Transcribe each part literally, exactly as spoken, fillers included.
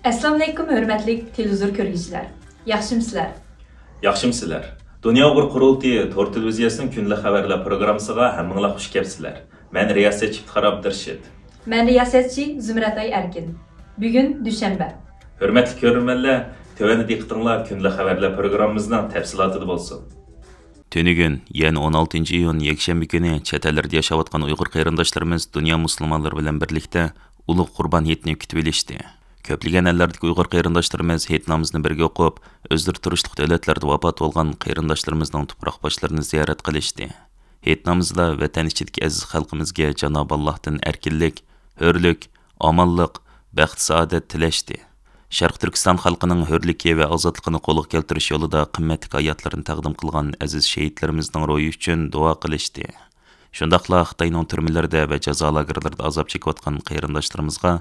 ئەسسالامۇئەلەيكۇم، ھۆرمەتلىك تېلېۋىزور كۆرگۈچىلەر. ياخشىمۇسىلەر؟ ياخشىمۇسىلەر؟ دۇنيا ئۇيغۇر قۇرۇلتىيى تور تېلېۋىزىيەسىنىڭ كۈندىلىك خەۋەرلەر پروگراممىسىغا ھەممىڭلار خۇش كەپسىلەر. مەن رىياسەتچى ئىپتىخار ئابدۇرېشىت. مەن رىياسەتچى زۇمرەتئاي ئەركىن. بۈگۈن دۈشەنبە. ھۆرمەتلىك كۆرۈرمەنلەر، تۆۋەندە دىققىتىڭلار كۈندىلىك خەۋەرلەر پروگراممىمىزنىڭ تەپسىلاتىدا بولسۇن. تۈنۈگۈن، يەنى ئون ئالتىنچى ئىيۇن يەكشەنبە كۈنى چەت ئەللەردە ياشاۋاتقان ئۇيغۇر قېرىنداشلىرىمىز دۇنيا مۇسۇلمانلىرى بىلەن بىرلىكتە ئۇلۇغ قۇربان ھېيتنى كۈتۈۋېلىشتى. كۆپلىگەن ئەللەردىكى ئۇيغۇر قېرىنداشلىرىمىز ھېيت نامىزىنى بىرگە ئوقۇپ، ئۆزلىرى تۇرۇشلۇق دۆلەتلەردە ۋاپات بولغان قېرىنداشلىرىمىزنىڭ تۇپراق باشلىرىنى زىيارەت قىلىشتى. ھېيت نامىزىدا ۋەتەن ئىچىدىكى ئەزىز خەلقىمىزگە جانابى ئاللاھتىن ئەركىنلىك، ھۆرلۈك، ئامانلىق، بەخت-سائادەت تىلەشتى. شەرقىي تۈركىستان خەلقىنىڭ ھۆرلۈكى ۋە ئازادلىقىنى قولغا كەلتۈرۈش يولىدا قىممەتلىك ھاياتلىرىنى تەقدىم قىلغان ئەزىز شېھىتلىرىمىزنىڭ روھى ئۈچۈن دۇئا قىلىشتى. شۇنداقلا خىتاينىڭ تۈرمىلىرىدە ۋە جازا لاگېرلىرىدا ئازاب چېكىۋاتقان قېرىنداشلىرىمىزغا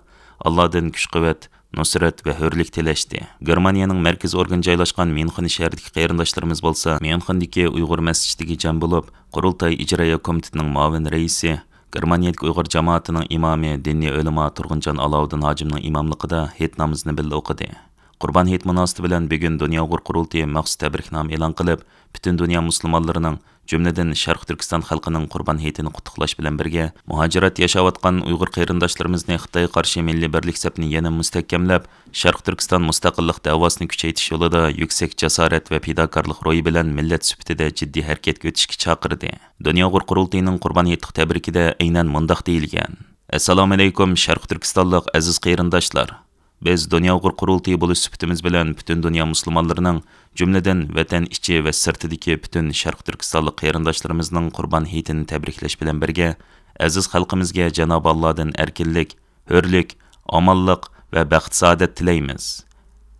ئاللادىن كۈچ-قۇۋۋەت، نۇسرەت ۋە ھۆرلۈك تىلەشتى. گېرمانىيەنىڭ مەركىزىي ئورگىنى جايلاشقان ميۇنخېن شەھىرىدىكى قېرىنداشلىرىمىز بولسا ميۇنخېندىكى ئۇيغۇر مەسچىتىگە جەم بولۇپ، قۇرۇلتاي ئىجرائىيە كومىتېتىنىڭ مۇئاۋىن رەئىسى، گېرمانىيەدىكى ئۇيغۇر جامائىتىنىڭ ئىمامى، دىنىي ئۆلىما تۇرغۇنجان ئالاۋۇدىن ھاجىمنىڭ ئىماملىقىدا ھېيت نامىزىنى بىللە ئوقۇدى. قۇربان ھېيت مۇناسىۋىتى بىلەن بۈگۈن دۇنيا ئۇيغۇر قۇرۇلتىيى مەخسۇس تەبرىكنامە ئېلان قىلىپ، پۈتۈن دۇنيا مۇسۇلمانلىرىنىڭ، جۈملىدىن شەرقىي تۈركىستان خەلقىنىڭ قۇربان ھېيتىنى قۇتلۇقلاش بىلەن بىرگە، مۇھاجىرەتتە ياشاۋاتقان ئۇيغۇر قېرىنداشلىرىمىزنى خىتايغا قارشى مىللىي بىرلىك سەپنى يەنە مۇستەھكەملەپ، شەرقىي تۈركىستان مۇستەقىللىق دەۋاسىنى كۈچەيتىش يولىدا يۈكسەك جاسارەت ۋە پىداكارلىق روھى بىلەن مىللەت سۈپىتىدە جىددىي ھەرىكەتكە ئۆتۈشكە چاقىردى. دۇنيا ئۇيغۇر قۇرۇلتىيىنىڭ قۇربان ھېيتلىق تەبرىكىدە ئەينەن مۇنداق دېيىلگەن: ئەسسالامۇئەلەيكۇم، شەرقىي تۈركىستانلىق ئەزىز قېرىنداشلار! بىز دۇنيا ئۇيغۇر قۇرۇلتىيى بولۇش سۈپىتىمىز بىلەن پۈتۈن دۇنيا مۇسۇلمانلىرىنىڭ، جۈملىدىن ۋەتەن ئىچى ۋە سىرتىدىكى پۈتۈن شەرقىي تۈركىستانلىق قېرىنداشلىرىمىزنىڭ قۇربان ھېيتىنى تەبرىكلەش بىلەن بىرگە، ئەزىز خەلقىمىزگە جانابى ئاللادىن ئەركىنلىك، ھۆرلۈك، ئامانلىق ۋە بەخت-سائادەت تىلەيمىز.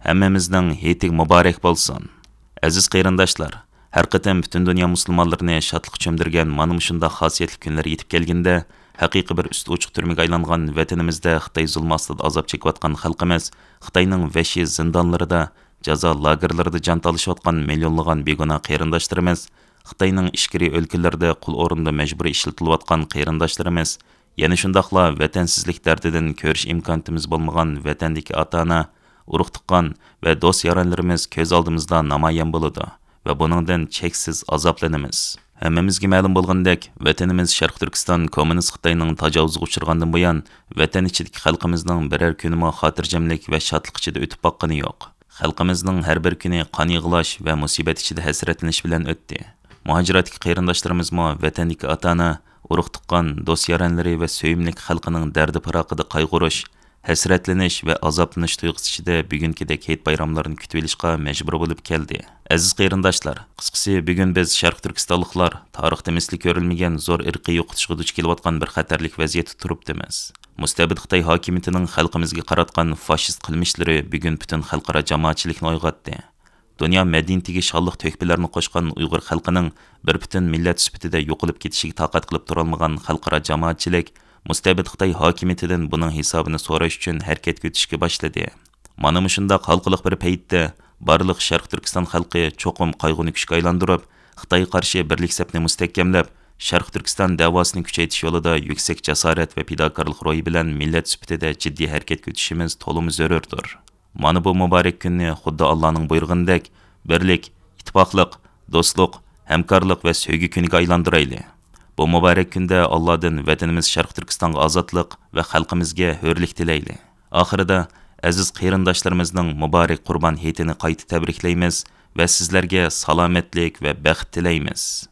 ھەممىمىزنىڭ ھېيتى مۇبارەك بولسۇن! ئەزىز قېرىنداشلار، ھەر قېتىم پۈتۈن دۇنيا مۇسۇلمانلىرىنى شادلىققا چۆمدۈرگەن مانا مۇشۇنداق خاسىيەتلىك كۈنلەر يېتىپ كەلگىنىدە، ھەقىقىي بىر ئۈستى ئوچۇق تۈرمىگە ئايلانغان ۋەتىنىمىزدە خىتاي زۇلمى ئاستىدا ئازاب چېكىۋاتقان خەلقىمىز، خىتاينىڭ ۋەھشىي زىندانلىرىدا، جازا لاگېرلىرىدا جان تالىشىۋاتقان مىليونلىغان بىگۇناھ قېرىنداشلىرىمىز، خىتاينىڭ ئىچكىرى ئۆلكىلىرىدە قۇل ئورنىدا مەجبۇرىي ئىشلىتىلىۋاتقان قېرىنداشلىرىمىز، يەنە شۇنداقلا ۋەتەنسىزلىك دەردىدىن كۆرۈش ئىمكانىيىتىمىز بولمىغان ۋەتەندىكى ئاتا-ئانا، ئۇرۇق-تۇغقان ۋە دوست-يارەنلىرىمىز كۆز ئالدىمىزدا نامايان بولىدۇ ۋە بۇنىڭدىن چەكسىز ئازابلىنىمىز. ھەممىمىزگە مەلۇم بولغىنىدەك، ۋەتىنىمىز شەرقىي تۈركىستان كوممۇنىست خىتاينىڭ تاجاۋۇزىغا ئۇچرىغاندىن بۇيان، ۋەتەن ئىچىدىكى خەلقىمىزنىڭ بىرەر كۈنىمۇ خاتىرجەملىك ۋە شادلىق ئىچىدە ئۆتۈپ باققىنى يوق. خەلقىمىزنىڭ ھەر بىر كۈنى قان يىغلاش ۋە مۇسىبەت ئىچىدە ھەسرەتلىنىش بىلەن ئۆتتى. مۇھاجىرەتتىكى قېرىنداشلىرىمىزمۇ ۋەتەندىكى ئاتا-ئانا، ئۇرۇق-تۇغقان، دوست-يارەنلىرى ۋە سۆيۈملۈك خەلقىنىڭ دەردى-پىراقىدا قايغۇرۇش، ھەسرەتلىنىش ۋە ئازابلىنىش تۇيغۇسى ئىچىدە بۈگۈنكىدەك ھېيت بايراملىرىنى كۈتۈۋېلىشقا مەجبۇر بولۇپ كەلدى. ئەزىز قېرىنداشلار، قىسقىسى، بۈگۈن بىز شەرقىي تۈركىستانلىقلار تارىختا مىسلى كۆرۈلمىگەن زور ئىرقىي يوقىتىشقا دۇچ كېلىۋاتقان بىر خەتەرلىك ۋەزىيەتتە تۇرۇپتىمىز. مۇستەبىت خىتاي ھاكىمىيىتىنىڭ خەلقىمىزگە قاراتقان فاشىست قىلمىشلىرى بۈگۈن پۈتۈن خەلقئارا جامائەتچىلىكنى ئويغاتتى. دۇنيا مەدەنىيىتىگە شانلىق تۆھپىلەرنى قوشقان ئۇيغۇر خەلقىنىڭ بىر پۈتۈن مىللەت سۈپىتىدە يوقىلىپ كېتىشىگە تاقەت قىلىپ تۇرالمىغان خەلقئارا جامائەتچىلىك مۇستەبىت خىتاي ھاكىمىيىتىدىن بۇنىڭ ھېسابىنى سوراش ئۈچۈن ھەرىكەتكە ئۆتۈشكە باشلىدى. مانا مۇشۇنداق ھالقىلىق بىر پەيتتە بارلىق شەرقىي تۈركىستان خەلقى چوقۇم قايغۇنى كۈچكە ئايلاندۇرۇپ، خىتايغا قارشى بىرلىك سەپنى مۇستەھكەملەپ، شەرقىي تۈركىستان دەۋاسىنى كۈچەيتىش يولىدا يۈكسەك جاسارەت ۋە پىداكارلىق روھى بىلەن مىللەت سۈپىتىدە جىددىي ھەرىكەتكە ئۆتۈشىمىز تولىمۇ زۆرۈردۇر. مانا بۇ مۇبارەك كۈننى خۇددى ئاللانىڭ بۇيرۇغىنىدەك بىرلىك، ئىتتىپاقلىق، دوستلۇق، ھەمكارلىق ۋە سۆيگۈ كۈنىگە ئايلاندۇرايلى. بۇ مۇبارەك كۈندە ئاللادىن ۋەتىنىمىز شەرقىي تۈركىستانغا ئازادلىق ۋە خەلقىمىزگە ھۆرلۈك تىلەيلى. ئاخىرىدا، ئەزىز قېرىنداشلىرىمىزنىڭ مۇبارەك قۇربان ھېيتىنى قايتا تەبرىكلەيمىز ۋە سىزلەرگە سالامەتلىك ۋە بەخت تىلەيمىز.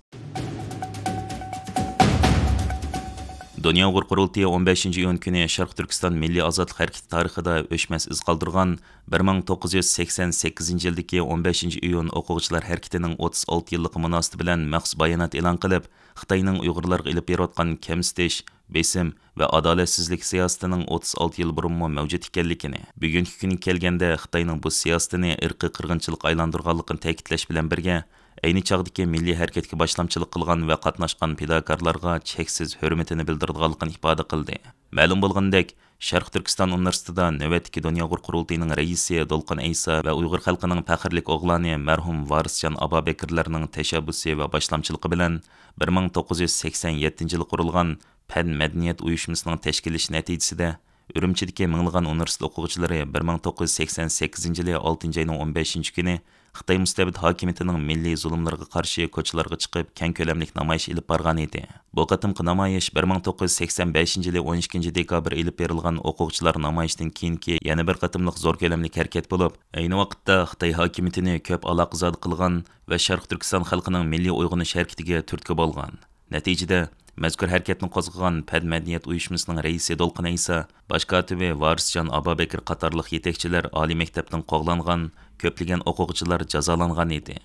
دۇنيا ئۇيغۇر قۇرۇلتىيى ئون بەشىنچى ئىيۇن كۈنى شەرقىي تۈركىستان مىللىي ئازادلىق ھەرىكىتى تارىخىدا ئۆچمەس ئىز قالدۇرغان بىر مىڭ توققۇز يۈز سەكسەن سەككىزىنچى يىلدىكى ئون بەشىنچى ئىيۇن ئوقۇغۇچىلار ھەرىكىتىنىڭ ئوتتۇز ئالتە يىللىقى مۇناسىۋىتى بىلەن مەخسۇس بايانات ئېلان قىلىپ، خىتاينىڭ ئۇيغۇرلارغا ئېلىپ بېرىۋاتقان كەمسىتىش، بېسىم ۋە ئادالەتسىزلىك سىياسىتىنىڭ ئوتتۇز ئالتە يىل بۇرۇنمۇ مەۋجۇت ئىكەنلىكىنى، بۈگۈنكى كۈنگە كەلگەندە خىتاينىڭ بۇ سىياسىتىنى ئىرقىي قىرغىنچىلىققا ئايلاندۇرغانلىقىنى تەكىتلەش بىلەن بىرگە، ئەينى چاغدىكى مىللىي ھەرىكەتكە باشلامچىلىق قىلغان ۋە قاتناشقان پىداكارلارغا چەكسىز ھۆرمىتىنى بىلدۈرىدىغانلىقىنى ئىپادە قىلدى. مەلۇم بولغىنىدەك، شەرقىي تۈركىستان ئۇنىۋېرسىتېتىدا نۆۋەتتىكى دۇنيا ئۇيغۇر قۇرۇلتىيىنىڭ رەئىسى دولقۇن ئەيسا ۋە ئۇيغۇر خەلقىنىڭ پەخىرلىك ئوغلانى مەرھۇم ۋارىسجان ئابابەكرىلەرنىڭ تەشەببۇسى ۋە باشلامچىلىقى بىلەن بىر مىڭ توققۇز يۈز سەكسەن يەتتىنچى يىلى قۇرۇلغان پەن مەدەنىيەت ئۇيۇشمىسىنىڭ تەشكىللىشى نەتىجىسىدە، ئۈرۈمچىدىكى مىڭلىغان ئۇنىۋېرسىتېت ئوقۇغۇچىلىرى بىر مىڭ توققۇز يۈز سەكسەن سەككىزىنچى يىلى ئالتىنچى ئاينىڭ ئون بەشىنچى كۈنى خىتاي مۇستەبىت ھاكىمىيىتىنىڭ مىللىي زۇلۇملىرىغا قارشى كوچىلارغا چىقىپ، كەڭ كۆلەملىك نامايىش ئېلىپ بارغان ئىدى. بۇ قېتىمقى نامايىش بىر مىڭ توققۇز يۈز سەكسەن بەشىنچى يىلى ئون ئىككىنچى دېكابىر ئېلىپ بېرىلغان ئوقۇغۇچىلار نامايىشىدىن كېيىنكى يەنە بىر قېتىملىق زور كۆلەملىك ھەرىكەت بولۇپ، ئەينى ۋاقىتتا خىتاي ھاكىمىيىتىنى كۆپ ئالاقىزادە قىلغان ۋە شەرقىي تۈركىستان خەلقىنىڭ مىللىي ئويغىنىش ھەرىكىتىگە تۈرتكە بولغان. نەتىجىدە، مەزكۇر ھەرىكەتنى قوزغىغان پەن مەدەنىيەت ئۇيۇشمىسىنىڭ رەئىسى دولقۇن ئەيسا، باش كاتىپى ۋارىسجان ئابابەكىر قاتارلىق يېتەكچىلەر ئالىي مەكتەپتىن قوغلانغان، كۆپلىگەن ئوقۇغۇچىلار جازالانغان ئىدى.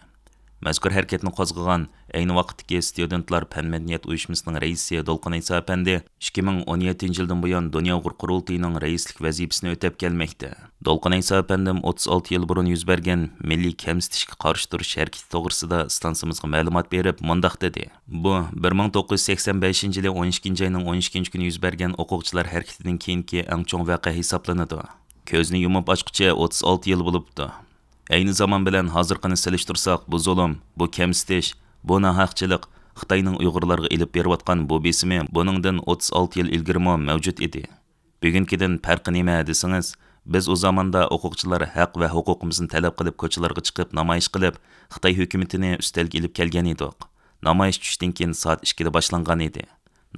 مەزكۇر ھەرىكەتنى قوزغىغان، ئەينى ۋاقىتتىكى ستۇدېنتلار پەن مەدەنىيەت ئۇيۇشمىسىنىڭ رەئىسى دولقۇن ئەيسا ئەپەندى ئىككى مىڭ ئون يەتتىنچى يىلدىن بۇيان دۇنيا ئۇيغۇر قۇرۇلتىيىنىڭ رەئىسلىك ۋەزىپىسىنى ئۆتەپ كەلمەكتە. دولقۇن ئەيسا ئەپەندىم ئوتتۇز ئالتە يىل بۇرۇن يۈز بەرگەن مىللىي كەمسىتىشكە قارشى تۇرۇش ھەرىكىتى توغرىسىدا ئىستانسىمىزغا مەلۇمات بېرىپ، مۇنداق دېدى: بۇ بىر مىڭ توققۇز يۈز سەكسەن بەشىنچى يىلى ئون ئىككىنچى ئاينىڭ ئون ئىككىنچى كۈنى يۈز بەرگەن ئوقۇغۇچىلار ھەرىكىتىدىن كېيىنكى ئەڭ چوڭ ۋەقە ھېسابلىنىدۇ. كۆزنى يۇمۇپ ئاچقۇچە ئوتتۇز ئالتە يىل بولۇپتۇ. ئەينى زامان بىلەن ھازىرقىنى سېلىشتۇرساق، بۇ زۇلۇم، بۇ كەمسىتىش، بۇ ناھەقچىلىق خىتاينىڭ ئۇيغۇرلارغا ئېلىپ بېرىۋاتقان بۇ بېسىمى بۇنىڭدىن ئوتتۇز ئالتە يىل ئىلگىرىمۇ مەۋجۇت ئىدى. بۈگۈنكىدىن پەرقى نېمە دېسىڭىز، بىز ئۇ زاماندا ئوقۇغۇچىلار ھەق ۋە ھوقۇقىمىزنى تەلەپ قىلىپ، كوچىلارغا چىقىپ، نامايىش قىلىپ، خىتاي ھۆكۈمىتىنى ئۈستەلگە ئېلىپ كەلگەن ئىدۇق. نامايىش چۈشتىن كېيىن سائەت ئىككىدە باشلانغان ئىدى.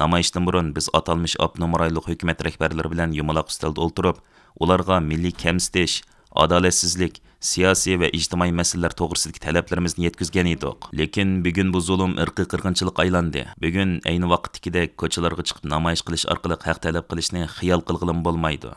نامايىشتىن بۇرۇن بىز ئاتالمىش ئاپتونوم رايونلۇق ھۆكۈمەت رەھبەرلىرى بىلەن يۇمىلاق ئۈستەلدە ئولتۇرۇپ، ئۇلارغا مىللىي كەمسىتىش، ئادالەتسىزلىك، سىياسىي ۋە ئىجتىمائىي مەسىلىلەر توغرىسىدىكى تەلەپلىرىمىزنى يەتكۈزگەن ئىدۇق. لېكىن بۈگۈن بۇ زۇلۇم ئىرقىي قىرغىنچىلىققا ئايلاندى. بۈگۈن ئەينى ۋاقىتتىكىدەك كوچىلارغا چىقىپ نامايىش قىلىش ئارقىلىق ھەق تەلەپ قىلىشنى خىيال قىلغىلىمۇ بولمايدۇ.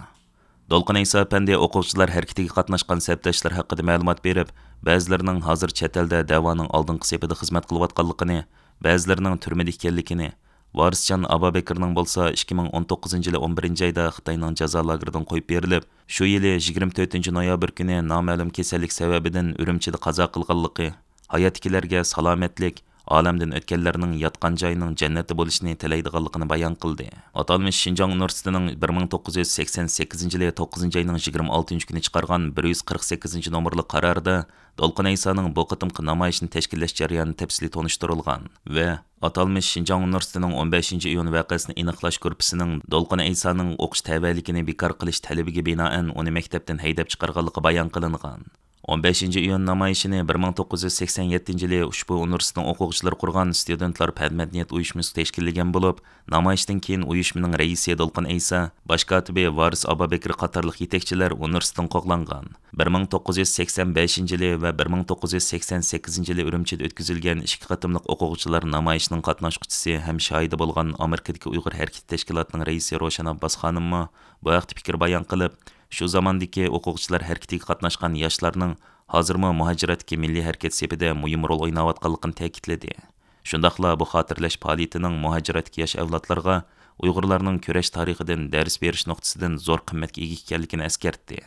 دولقۇن ئەيسا ئەپەندى ئوقۇغۇچىلار ھەرىكىتىگە قاتناشقان سەپداشلار ھەققىدە مەلۇمات بېرىپ، بەزىلىرىنىڭ ھازىر چەت ئەلدە دەۋانىڭ ئالدىنقى سېپىدە خىزمەت قىلىۋاتقانلىقىنى، بەزىلىرىنىڭ تۈرمىدە ئىكەنلىكىنى، ۋارىسجان ئابابەكىرنىڭ بولسا ئىككى مىڭ ئون توققۇزىنچى يىلى ئون بىرىنچى ئايدا خىتاينىڭ جازا لاگېرىدىن قويۇپ بېرىلىپ، شۇ يىلى يىگىرمە تۆتىنچى نويابىر كۈنى نامەلۇم كېسەللىك سەۋەبىدىن ئۈرۈمچىدە قازا قىلغانلىقى، ھاياتتىكىلەرگە سالامەتلىك، ئالەمدىن ئۆتكەنلەرنىڭ ياتقان جايىنىڭ جەننەتتە بولۇشىنى تىلەيدىغانلىقىنى بايان قىلدى. ئاتالمىش شىنجاڭ ئۇنىۋېرسىتېتىنىڭ بىر مىڭ توققۇز يۈز سەكسەن سەككىزىنچى يىلى توققۇزىنچى ئاينىڭ يىگىرمە ئالتىنچى كۈنى چىقارغان بىر يۈز قىرىق سەككىزىنچى نومۇرلۇق قارارىدا دولقۇن ئەيسانىڭ بۇ قېتىمقى نامايىشنى تەشكىللەش جەريانى تەپسىلىي تونۇشتۇرۇلغان ۋە ئاتالمىش شىنجاڭ ئۇنىۋېرسىتېتىنىڭ ئون بەشىنچى ئىيۇن ۋەقەسىنى ئېنىقلاش گۇرۇپپىسىنىڭ دولقۇن ئەيسانىڭ ئوقۇش تەۋەلىكىنى بىكار قىلىش تەلىپىگە بىنائەن ئۇنى مەكتەپتىن ھەيدەپ چىقارغانلىقى بايان قىلىنغان. ئون بەشىنچى ئىيۇن نامايىشىنى بىر مىڭ توققۇز يۈز سەكسەن يەتتىنچى يىلى ئۇشبۇ ئۇنىۋېرسىتېتنىڭ ئوقۇغۇچىلىرى قۇرغان ستۇدېنتلار پەن مەدەنىيەت ئۇيۇشمىسى تەشكىللىگەن بولۇپ، نامايىشتىن كېيىن ئۇيۇشمىنىڭ رەئىسى دولقۇن ئەيسا، باش كاتىپى ۋارىس ئابابەكرى قاتارلىق يېتەكچىلەر ئۇنىۋېرسىتېتتىن قوغلانغان. بىر مىڭ توققۇز يۈز سەكسەن بەشىنچى يىلى ۋە بىر مىڭ توققۇز يۈز سەكسەن سەككىزىنچى يىلى ئۈرۈمچىدە ئۆتكۈزۈلگەن ئىككى قېتىملىق ئوقۇغۇچىلار نامايىشىنىڭ قاتناشقۇچىسى ھەم شاھىدى بولغان ئامېرىكىدىكى ئۇيغۇر ھەرىكىتى تەشكىلاتىنىڭ رەئىسى روشەن ئابباس خانىممۇ بۇ ھەقتە پىكىر بايان قىلىپ، شۇ زاماندىكى ئوقۇغۇچىلار ھەرىكىتىگە قاتناشقان ياشلارنىڭ ھازىرمۇ مۇھاجىرەتتىكى مىللىي ھەرىكەت سېپىدە مۇھىم رول ئويناۋاتقانلىقىنى تەكىتلىدى. شۇنداقلا بۇ خاتىرىلەش پائالىيىتىنىڭ مۇھاجىرەتتىكى ياش ئەۋلادلارغا ئۇيغۇرلارنىڭ كۈرەش تارىخىدىن دەرس بېرىش نۇقتىسىدىن زور قىممەتكە ئىگە ئىكەنلىكىنى ئەسكەرتتى.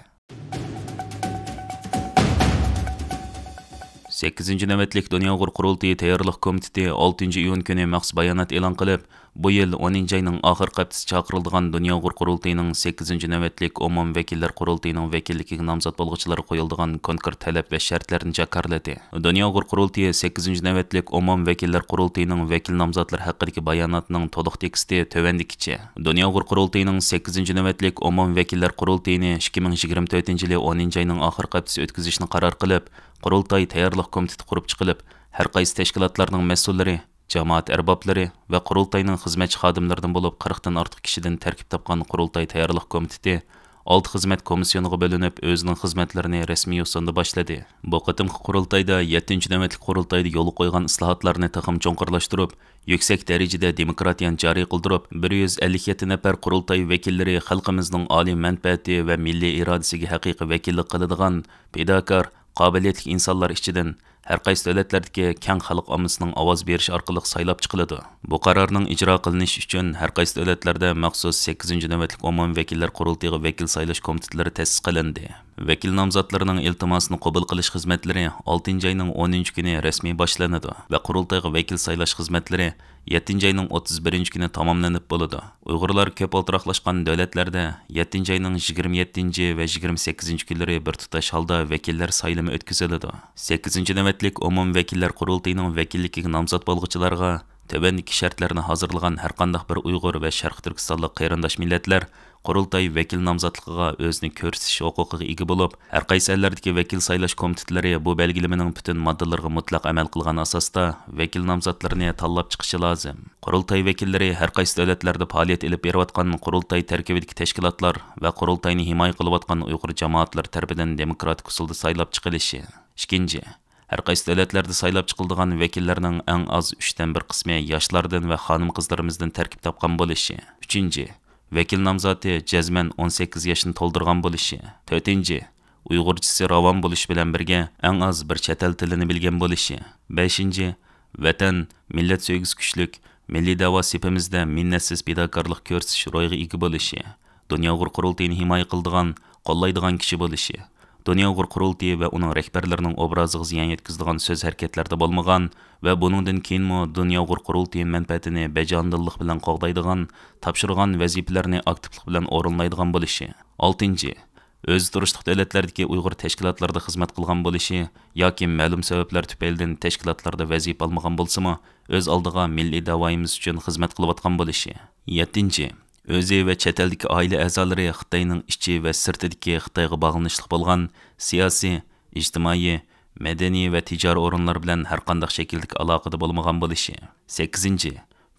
سەككىزىنچى نۆۋەتلىك دۇنيا ئۇيغۇر قۇرۇلتىيى تەييارلىق كومىتېتى ئالتىنچى ئىيۇن كۈنى مەخسۇس بايانات ئېلان قىلىپ، بۇ يىل ئونىنچى ئاينىڭ ئاخىرقى ھەپتىسى چاقىرىلىدىغان دۇنيا ئۇيغۇر قۇرۇلتىيىنىڭ سەككىزىنچى نۆۋەتلىك ئومۇمىي ۋەكىللەر قۇرۇلتىيىنىڭ ۋەكىللىكىگە نامزات بولغۇچىلارغا قويۇلىدىغان كونكرېت تەلەپ ۋە شەرتلەرنى جاكارلىدى. دۇنيا ئۇيغۇر قۇرۇلتىيى سەككىزىنچى نۆۋەتلىك ئومۇمىي ۋەكىللەر قۇرۇلتىيىنىڭ ۋەكىل نامزاتلىرى ھەققىدىكى باياناتىنىڭ تولۇق تېكىستى تۆۋەندىكىچە. دۇنيا ئۇيغۇر قۇرۇلتىيىنىڭ سەككىزىنچى نۆۋەتلىك ئومۇمىي ۋەكىللەر قۇرۇلتىيىنى ئىككى مىڭ يىگىرمە تۆتىنچى يىلى ئونىنچى ئاينىڭ ئاخىرقى ھەپتىسى ئۆتكۈزۈشنى قارار قىلىپ، قۇرۇلتاي تەييارلىق كومىتېتى قۇرۇپ چىقىلىپ، ھەر قايسى تەشكىلاتلارنىڭ مەسئۇللىرى، جامائەت ئەربابلىرى ۋە قۇرۇلتاينىڭ خىزمەتچى خادىملىرىدىن بولۇپ قىرىقتىن ئارتۇق كىشىدىن تەركىب تاپقان قۇرۇلتاي تەييارلىق كومىتېتى ئالتە خىزمەت كومىسسىيونىغا بۆلۈنۈپ، ئۆزىنىڭ خىزمەتلىرىنى رەسمىي يوسۇندا باشلىدى. بۇ قېتىمقى قۇرۇلتايدا يەتتىنچى نۆۋەتلىك قۇرۇلتايدا يولغا قويغان ئىسلاھاتلارنى تېخىمۇ چوڭقۇرلاشتۇرۇپ، يۈكسەك دەرىجىدە دېموكراتىيەنى جارى قىلدۇرۇپ، بىر يۈز ئەللىك يەتتە نەپەر قۇرۇلتاي ۋەكىللىرى خەلقىمىزنىڭ ئالىي مەنپەئەتى ۋە مىللىي ئىرادىسىگە ھەقىقىي ۋەكىللىك قىلىدىغان پىداكار، قابىلىيەتلىك ئىنسانلار ئىچىدىن ھەر قايسى دۆلەتلەردىكى كەڭ خەلق ئاممىسىنىڭ ئاۋاز بېرىشى ئارقىلىق سايلاپ چىقىلىدۇ. بۇ قارارنىڭ ئىجرا قىلىنىشى ئۈچۈن ھەر قايسى دۆلەتلەردە مەخسۇس سەككىزىنچى نۆۋەتلىك ئومۇمىي ۋەكىللەر قۇرۇلتىيىغا ۋەكىل سايلاش كومىتېتلىرى تەسىس قىلىندى. ۋەكىل نامزاتلىرىنىڭ ئىلتىماسىنى قوبۇل قىلىش خىزمەتلىرى ئالتىنچى ئاينىڭ ئونىنچى كۈنى رەسمىي باشلىنىدۇ ۋە قۇرۇلتايغا ۋەكىل سايلاش خىزمەتلىرى يەتتىنچى ئاينىڭ ئوتتۇز بىرىنچى كۈنى تاماملىنىپ بولىدۇ. ئۇيغۇرلار كۆپ ئولتۇراقلاشقان دۆلەتلەردە يەتتىنچى ئاينىڭ يىگىرمە يەتتىنچى ۋە يىگىرمە سەككىزىنچى كۈنلىرى بىر تۇتاش ھالدا ۋەكىللەر سايلىمى ئۆتكۈزۈلىدۇ. سەككىزىنچى نۆۋەتلىك ئومۇمىي ۋەكىللەر قۇرۇلتىيىنىڭ ۋەكىللىكىگە نامزات بولغۇچىلارغا تۆۋەندىكى شەرتلەرنى ھازىرلىغان ھەرقانداق بىر ئۇيغۇر ۋە شەرقىي تۈركىستانلىق قېرىنداش مىللەتلەر قۇرۇلتاي ۋەكىل نامزاتلىقىغا ئۆزىنى كۆرسىتىش ھوقۇقىغا ئىگە بولۇپ، ھەرقايسى ئەللەردىكى ۋەكىل سايلاش كومىتېتلىرى بۇ بەلگىلىمىنىڭ پۈتۈن ماددىلىرىغا مۇتلەق ئەمەل قىلغان ئاساستا ۋەكىل نامزاتلىرىنى تاللاپ چىقىشى لازىم. قۇرۇلتاي ۋەكىللىرى ھەرقايسى دۆلەتلەردە پائالىيەت ئېلىپ بېرىۋاتقان قۇرۇلتاي تەركىبىدىكى تەشكىلاتلار ۋە قۇرۇلتاينى ھىمايە قىلىۋاتقان ئۇيغۇر جامائەتلىرى تەرىپىدىن دېموكراتىك ئۇسۇلدا سايلاپ چىقىلىشى. ئىككىنچى، ھەرقايسى دۆلەتلەردە سايلاپ چىقىلىدىغان ۋەكىللەرنىڭ ئەڭ ئاز ئۈچتىن بىر قىسمى ياشلاردىن ۋە خانىم-قىزلىرىمىزدىن تەركىب تاپقان بولۇشى. ئۈچىنچى، ۋەكىل نامزاتى جەزمەن ئون سەككىز ياشنى تولدۇرغان بولۇشى. تۆتىنچى، ئۇيغۇرچىسى راۋان بولۇشى بىلەن بىرگە ئەڭ ئاز بىر چەت ئەل تىلىنى بىلگەن بولۇشى. بەشىنچى، ۋەتەن، مىللەت سۆيگۈسى كۈچلۈك، مىللىي دەۋا سېپىمىزدە مىننەتسىز پىداكارلىق كۆرسىتىش روھىغا ئىگە بولۇشى. دۇنيا ئۇيغۇر قۇرۇلتىيىنى ھىمايە قىلىدىغان، قوللايدىغان كىشى بولۇشى. دۇنيا ئۇيغۇر قۇرۇلتىيى ۋە ئۇنىڭ رەھبەرلىرىنىڭ ئوبرازىغا زىيان يەتكۈزىدىغان سۆز-ھەرىكەتلەردە بولمىغان ۋە بۇنىڭدىن كېيىنمۇ دۇنيا ئۇيغۇر قۇرۇلتىيى مەنپەئەتىنى بەجانىدىللىق بىلەن قوغدايدىغان، تاپشۇرغان ۋەزىپىلەرنى ئاكتىپلىق بىلەن ئورۇنلايدىغان بولۇشى. ئالتىنچى، ئۆزى تۇرۇشلۇق دۆلەتلەردىكى ئۇيغۇر تەشكىلاتلىرىدا خىزمەت قىلغان بولۇشى ياكى مەلۇم سەۋەبلەر تۈپەيلىدىن تەشكىلاتلاردا ۋەزىپە ئالمىغان بولسىمۇ، ئۆز ئالدىغا مىللىي داۋايىمىز ئۈچۈن خىزمەت قىلىۋاتقان بولۇشى. يەتتىنچى، ئۆزى ۋە چەت ئەلدىكى ئائىلە ئەزالىرى خىتاينىڭ ئىچى ۋە سىرتىدىكى خىتايغا باغلىنىشلىق بولغان سىياسىي، ئىجتىمائىي، مەدەنىي ۋە تىجارىي ئورۇنلار بىلەن ھەرقانداق شەكىلدىكى ئالاقىدە بولمىغان بولۇشى. سەككىزىنچى،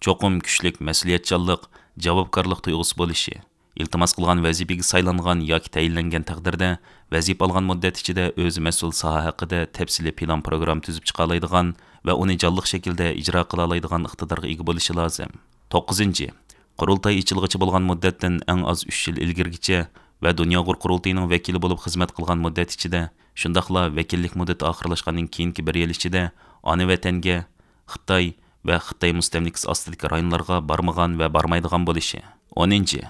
چوقۇم كۈچلۈك مەسئۇلىيەتچانلىق، جاۋابكارلىق تۇيغۇسى بولۇشى. ئىلتىماس قىلغان ۋەزىپىگە سايلانغان ياكى تەيىنلەنگەن تەقدىردە، ۋەزىپە ئالغان مۇددەت ئىچىدە ئۆزى مەسئۇل ساھە ھەققىدە تەپسىلىي پىلان پروگرامما تۈزۈپ چىقالايدىغان ۋە ئۇنى جانلىق شەكىلدە ئىجرا قىلالايدىغان ئىقتىدارغا ئىگە بولۇشى لازىم. توققۇزىنچى، قۇرۇلتاي ئېچىلغۇچە بولغان مۇددەتتىن ئەڭ ئاز ئۈچ يىل ئىلگىرىگىچە ۋە دۇنيا ئۇيغۇر قۇرۇلتىيىنىڭ ۋەكىلى بولۇپ خىزمەت قىلغان مۇددەت ئىچىدە، شۇنداقلا ۋەكىللىك مۇددىتى ئاخىرلاشقاندىن كېيىنكى بىر يىل ئىچىدە ئانا ۋەتەنگە، خىتاي ۋە خىتاي مۇستەملىكىسى ئاستىدىكى رايونلارغا بارمىغان ۋە بارمايدىغان بولۇشى. ئونىنچى،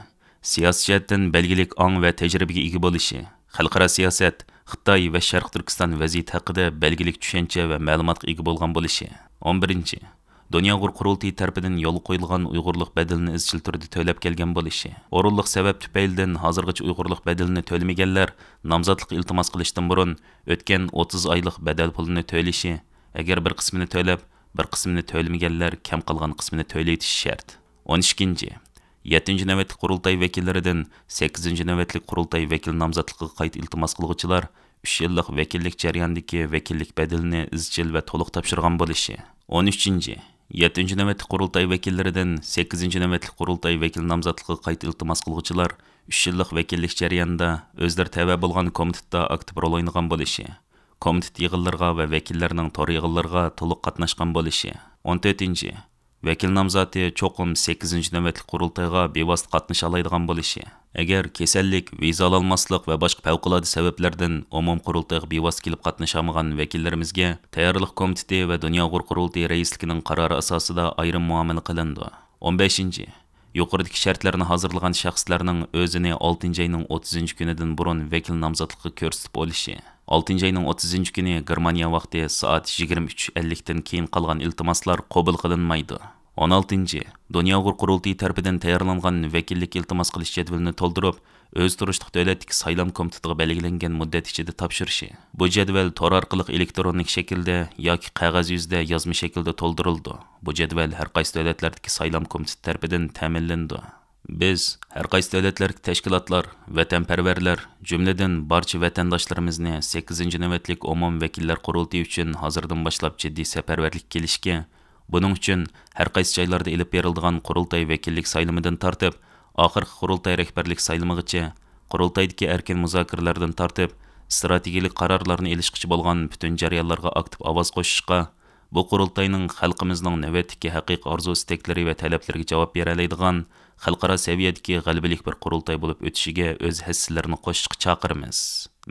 سىياسىي جەھەتتىن بەلگىلىك ئاڭ ۋە تەجرىبىگە ئىگە بولۇشى، خەلقئارا سىياسەت، خىتاي ۋە شەرقىي تۈركىستان ۋەزىيىتى ھەققىدە بەلگىلىك چۈشەنچە ۋە مەلۇماتقا ئىگە بولغان بولۇشى. ئون بىرىنچى، دۇنيا ئۇيغۇر قۇرۇلتىيى تەرىپىدىن يولغا قويۇلغان ئۇيغۇرلۇق بەدىلىنى ئىزچىل تۈردە تۆلەپ كەلگەن بولۇشى. ئورۇنلۇق سەۋەب تۈپەيلىدىن ھازىرغىچە ئۇيغۇرلۇق بەدىلىنى تۆلىمىگەنلەر نامزاتلىق ئىلتىماس قىلىشتىن بۇرۇن ئۆتكەن ئوتتۇز ئايلىق بەدەل پۇلىنى تۆلىشى، ئەگەر بىر قىسمىنى تۆلەپ، بىر قىسمىنى تۆلىمىگەنلەر كەم قالغان قىسمىنى تۆلىۋېتىشى شەرت. ئون ئىككىنچى، يەتتىنچى نۆۋەتلىك قۇرۇلتاي ۋەكىللىرىدىن سەككىزىنچى نۆۋەتلىك قۇرۇلتاي ۋەكىل نامزاتلىقىغا قايتا ئىلتىماس قىلغۇچىلار ئۈچ يىللىق ۋەكىللىك جەريانىدىكى ۋەكىللىك بەدىلىنى ئىزچىل ۋە تولۇق تاپشۇرغان بولۇشى. ئون ئۈچىنچى، يەتتىنچى نۆۋەتلىك قۇرۇلتاي ۋەكىللىرىدىن سەككىزىنچى نۆۋەتلىك قۇرۇلتاي ۋەكىل نامزاتلىقىغا قايتا ئىلتىماس قىلغۇچىلار ئۈچ يىللىق ۋەكىللىك جەريانىدا ئۆزلىرى تەۋە بولغان كومىتېتتا ئاكتىپ رول ئوينىغان بولۇشى، كومىتېت يىغىنلىرىغا ۋە ۋەكىللەرنىڭ تور يىغىنلىرىغا تولۇق قاتناشقان بولۇشى. ئون تۆتىنچى، ۋەكىل نامزاتى چوقۇم سەككىزىنچى نۆۋەتلىك قۇرۇلتايغا بىۋاسىتە قاتنىشالايدىغان بولۇشى. ئەگەر كېسەللىك، ۋىزا ئالالماسلىق ۋە باشقا پەۋقۇلئاددە سەۋەبلەردىن ئومۇمىي قۇرۇلتايغا بىۋاسىتە كېلىپ قاتنىشالمىغان ۋەكىللىرىمىزگە تەييارلىق كومىتېتى ۋە دۇنيا ئۇيغۇر قۇرۇلتىيى رەئىسلىكىنىڭ قارارى ئاساسىدا ئايرىم مۇئامىلە قىلىنىدۇ. ئون بەشىنچى، يۇقىرىدىكى شەرتلەرنى ھازىرلىغان شەخسلەرنىڭ ئۆزىنى ئالتىنچى ئاينىڭ ئوتتۇزىنچى كۈنىدىن بۇرۇن ۋەكىل نامزاتلىقىغا كۆرسىتىپ ئېلىشى. ئالتىنچى ئاينىڭ ئوتتۇزىنچى كۈنى گېرمانىيە ۋاقتى سائەت يىگىرمە ئۈچ ئەللىكتىن كېيىن قالغان ئىلتىماسلار قوبۇل قىلىنمايدۇ. ئون ئالتىنچى، دۇنيا ئۇيغۇر قۇرۇلتىيى تەرىپىدىن تەييارلانغان ۋەكىللىك ئىلتىماس قىلىش جەدۋىلىنى تولدۇرۇپ، ئۆزى تۇرۇشلۇق دۆلەتتىكى سايلام كومىتېتىغا بەلگىلەنگەن مۇددەت ئىچىدە تاپشۇرۇشى. بۇ جەدۋەل تور ئارقىلىق ئېلېكترونىك شەكىلدە ياكى قەغەز يۈزىدە يازما شەكىلدە تولدۇرۇلىدۇ. بۇ جەدۋەل ھەرقايسى دۆلەتلەردىكى سايلام كومىتېتى تەرىپىدىن تەمىنلىنىدۇ. بىز ھەرقايسى دۆلەتلەردىكى تەشكىلاتلار، ۋەتەنپەرۋەرلەر، جۈملىدىن بارچە ۋەتەنداشلىرىمىزنى سەككىزىنچى نۆۋەتلىك ئومۇمىي ۋەكىللەر قۇرۇلتىيى ئۈچۈن ھازىردىن باشلاپ جىددىي سەپەرۋەرلىككە كېلىشكە، بۇنىڭ ئۈچۈن ھەرقايسى جايلاردا ئېلىپ بېرىلىدىغان قۇرۇلتاي ۋەكىللىك سايلىمىدىن تارتىپ، ئاخىرقى قۇرۇلتاي رەھبەرلىك سايلىمىغىچە، قۇرۇلتايدىكى ئەركىن مۇزاكىرىلەردىن تارتىپ، ئىستراتېگىيەلىك قارارلارنى ئېلىشقىچە بولغان پۈتۈن جەريانلارغا ئاكتىپ ئاۋاز قوشۇشقا، بۇ قۇرۇلتاينىڭ خەلقىمىزنىڭ نۆۋەتتىكى ھەقىقىي ئارزۇ-ئىستەكلىرى ۋە تەلەپلىرىگە جاۋاب بېرەلەيدىغان خەلقئارا سەۋىيەدىكى غەلىبىلىك بىر قۇرۇلتاي بولۇپ ئۆتۈشىگە ئۆز ھەسسىلىرىنى قوشۇشقا چاقىرىمىز.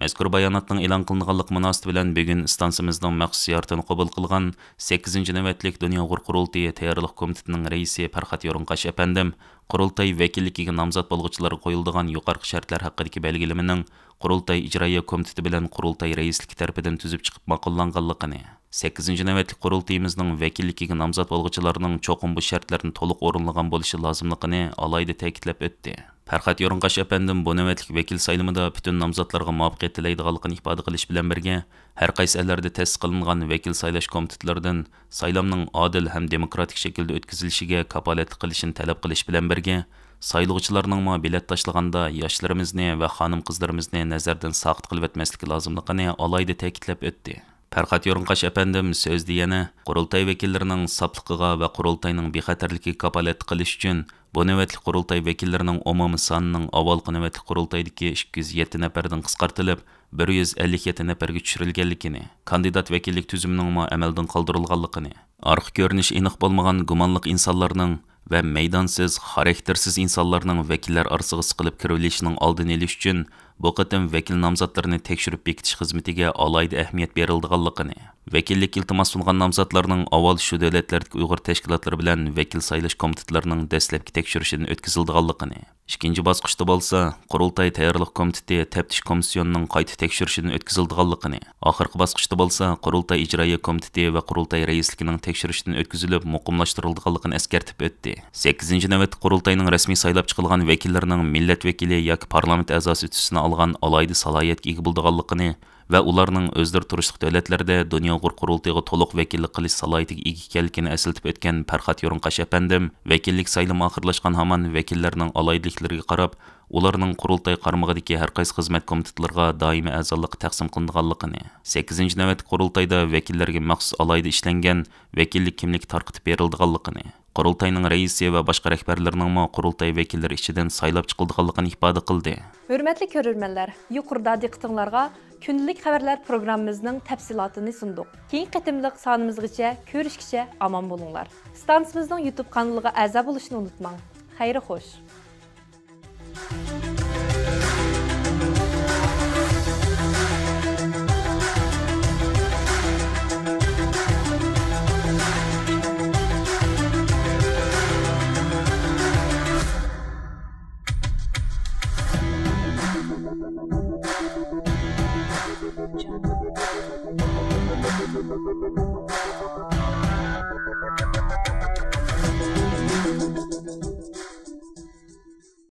مەزكۇر باياناتنىڭ ئېلان قىلىنغانلىقى مۇناسىۋىتى بىلەن بۈگۈن ئىستانسىمىزنىڭ مەخسۇس زىيارىتىنى قوبۇل قىلغان سەككىزىنچى نۆۋەتلىك دۇنيا ئۇيغۇر قۇرۇلتىيى تەييارلىق كومىتېتىنىڭ رەئىسى پەرھات يورۇنقاش ئەپەندىم قۇرۇلتاي ۋەكىللىكىگە نامزات بولغۇچىلارغا قويۇلىدىغان يۇقىرىقى شەرتلەر ھەققىدىكى بەلگىلىمىنىڭ قۇرۇلتاي ئىجرائىيە كومىتېتى بىلەن قۇرۇلتاي رەئىسلىكى تەرىپىدىن تۈزۈپ چىقىپ ماقۇللانغانلىقىنى، سەككىزىنچى نۆۋەتلىك قۇرۇلتىيىمىزنىڭ ۋەكىللىكىگە نامزات بولغۇچىلارنىڭ چوقۇم بۇ شەرتلەرنى تولۇق ئورۇنلىغان بولۇشى لازىملىقىنى ئالاھىدە تەكىتلەپ ئۆتتى. پەرھات يورۇنقاش ئەپەندىم بۇ نۆۋەتلىك ۋەكىل سايلىمىدا پۈتۈن نامزاتلارغا مۇۋەپپەقىيەت تىلەيدىغانلىقىنى ئىپادە قىلىش بىلەن بىرگە، ھەر قايسى ئەللەردە تەسىس قىلىنغان ۋەكىل سايلاش كومىتېتلىرىدىن سايلامنىڭ ئادىل ھەم دېموكراتىك شەكىلدە ئۆتكۈزۈلۈشىگە كاپالەتلىك قىلىشىنى تەلەپ قىلىش بىلەن بىرگە، سايلىغۇچىلارنىڭمۇ بېلەت تاشلىغاندا ياشلىرىمىزنى ۋە خانىم-قىزلىرىمىزنى نەزەردىن ساقىت قىلىۋەتمەسلىكى لازىملىقىنى ئالاھىدە تەكىتلەپ ئۆتتى. پەرھات يورۇنقاش ئەپەندىم سۆزىدە يەنە قۇرۇلتاي ۋەكىللىرىنىڭ ساپلىقىغا ۋە قۇرۇلتاينىڭ بىخەتەرلىكىگە كاپالەتلىك قىلىش ئۈچۈن، بۇ نۆۋەتلىك قۇرۇلتاي ۋەكىللىرىنىڭ ئومۇمىي سانىنىڭ ئاۋۋالقى نۆۋەتلىك قۇرۇلتايدىكى ئىككى يۈز يەتتە نەپەردىن قىسقارتىلىپ، بىر يۈز ئەللىك يەتتە نەپەرگە چۈشۈرۈلگەنلىكىنى، كاندىدات ۋەكىللىك تۈزۈمىنىڭمۇ ئەمەلدىن قالدۇرۇلغانلىقىنى، ئارقا كۆرۈنۈشى ئېنىق بولمىغان گۇمانلىق ئىنسانلارنىڭ ۋە مەيدانسىز، خاراكتېرسىز ئىنسانلارنىڭ ۋەكىللەر ئارىسىغا سىقىلىپ كىرىۋېلىشىنىڭ ئالدىنى ئېلىش ئۈچۈن، بۇ قېتىم ۋەكىل نامزاتلىرىنى تەكشۈرۈپ بېكىتىش خىزمىتىگە ئالاھىدە ئەھمىيەت بېرىلىدىغانلىقىنى، ۋەكىللىككە ئىلتىماس سۇنغان نامزاتلارنىڭ ئاۋۋال شۇ دۆلەتلەردىكى ئۇيغۇر تەشكىلاتلىرى بىلەن ۋەكىل سايلاش كومىتېتلىرىنىڭ دەسلەپكى تەكشۈرۈشىدىن ئۆتكۈزۈلىدىغانلىقىنى، ئىككىنچى باسقۇچتا بولسا، قۇرۇلتاي تەييارلىق كومىتېتى تەپتىش كومىسسىيونىنىڭ قايتا تەكشۈرۈشىدىن ئۆتكۈزۈلىدىغانلىقىنى، ئاخىرقى باسقۇچتا بولسا، قۇرۇلتاي ئىجرائىيە كومىتېتى ۋە قۇرۇلتاي رەئىسلىكىنىڭ تەكشۈرۈشىدىن ئۆتكۈزۈلۈپ، مۇقىملاشتۇرۇلىدىغانلىقىنى ئەسكەرتىپ ئۆتتى. سەككىزىنچى نۆۋەتلىك قۇرۇلتاينىڭ رەسمىي سايلاپ چىقىلغان ۋەكىللىرىنىڭ مىللەت ۋەكىلى ياكى پارلامېنت ئەزاسى تۈسىنى ئالغان ئالاھىدە سالاھىيەتكە ئىگە بولىدىغانلىقىنى، ۋە ئۇلارنىڭ ئۆزلىرى تۇرۇشلۇق دۆلەتلەردە دۇنيا ئۇيغۇر قۇرۇلتىيىغا تولۇق ۋەكىللىك قىلىش سالاھىيىتىگە ئىگە ئىكەنلىكىنى ئەسلىتىپ ئۆتكەن پەرھات يورۇنقاش ئەپەندىم، ۋەكىللىك سايلىمى ئاخىرلاشقان ھامان ۋەكىللەرنىڭ ئالاھىدىلىكلىرىگە قاراپ، ئۇلارنىڭ قۇرۇلتاي قارمىقىدىكى ھەر قايسى خىزمەت كومىتېتلىرىغا دائىمىي ئەزالىققا تەقسىم قىلىنىدىغانلىقىنى، سەككىزىنچى نۆۋەتلىك قۇرۇلتايدا ۋەكىللەرگە مەخسۇس ئالاھىدە ئىشلەنگەن ۋەكىللىك كىملىكى تارقىتىپ بېرىلىدىغانلىقىنى، قۇرۇلتاينىڭ رەئىسى ۋە باشقا رەھبەرلىرىنىڭمۇ قۇرۇلتاي ۋەكىللىرى ئىچىدىن سايلاپ چىقىلىدىغانلىقىنى ئىپادە قىلدى. ھۆرمەتلىك كۆرۈرمەنلەر، يۇقىرىدا دىققىتىڭلارغا كۈندىلىك خەۋەرلەر پروگراممىمىزنىڭ تەپسىلاتىنى سۇندۇق. كېيىنكى قېتىملىق سانىمىزغىچە كۆرۈشكىچە ئامان بولۇڭلار. ئىستانسىمىزنىڭ يۇتۇب قانىلىغا ئەزا بولۇشنى ئۇنتۇماڭ. خەير خوش.